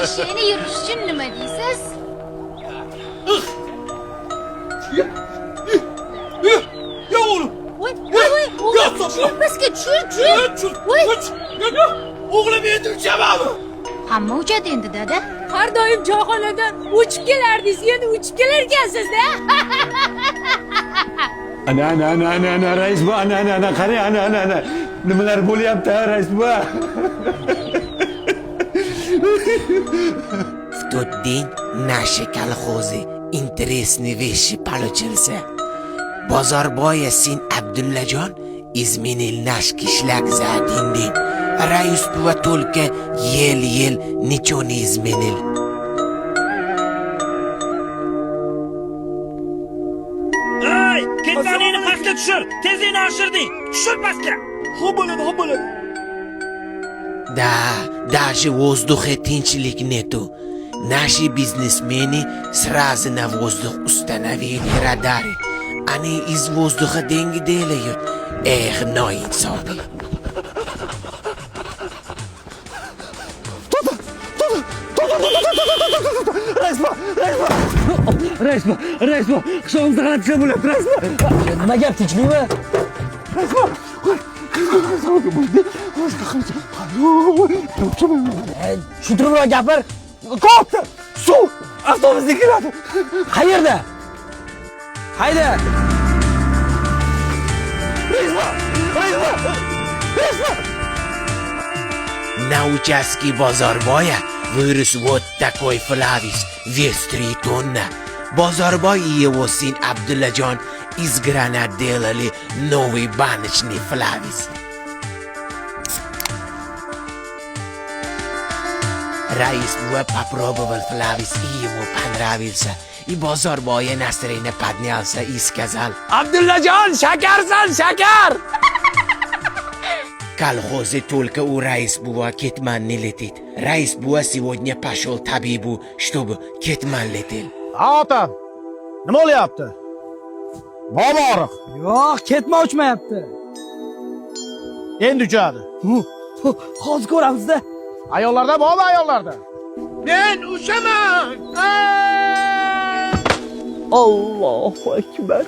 Eshakni yurish uchun nima deysiz? Ya o'g'lim. Voy, voy, voy, o'g'lim, tushir pastga, tushir, tushir. Voy. O'g'lim, endi uchamanmi? Hamma uchadi endi, dada. Har doim choyxonadan uchib kelardingiz, endi uchib kelarkansiz-da. Ana, ana, ana, ana, ana, rais buva, ana, ana, ana, qarang, ana, ana, ana, nimalar bo'lyapti, ha, rais buva? В тот день наши колхозы интересные вещи получился. Бозорбоя сын Абдулладжон изменил наш кишлак за один день. Раис buva только ел-ел, ничего не изменил. Ey, ketmaningni pastga tushir. Tezlikni oshirding. Tushir pastga. Xo'p bo'ladi, xo'p bo'ladi. Да, даже в воздухе tinchlik нету. Наши бизнесмены сразу на воздух установили радары. Они из воздуха деньги делают. Эх, noinsofi. Rais buva, rais buva, rais buva, rais buva, qishlog'imizda g'alati ishlar bo'lyapti, rais buva. Nima gap, tinchlikmi? Rais buva. Tushuntiribroq gapir. Katta suv avtobusga kiradi. Qayerda? Hayda. Rais buva, rais buva, rais buva. На участке Бозорбоя вырос вот такой флавис, вес 3 тонна. Бозорбой и его сын Абдулладжон из гранат делали новый баночный флавис. Раис buva попробовал флавис, и ему понравился. И Бозорбоя настроение поднялся и сказал: Abdullajon, shakarsan, shakar. Колхозе только у Раис buva ketman не летит. Раис buva сегодня пошел табибу, чтобы ketman летел. Ha, otam, nima bo'lyapti? Bormi og'riq? Yo'q, ketma uchmayapti. Endi uchadi. Hozir ko'ramizda. Ayollarda bormi, ayollarda? Men uchaman. Allohu akbar.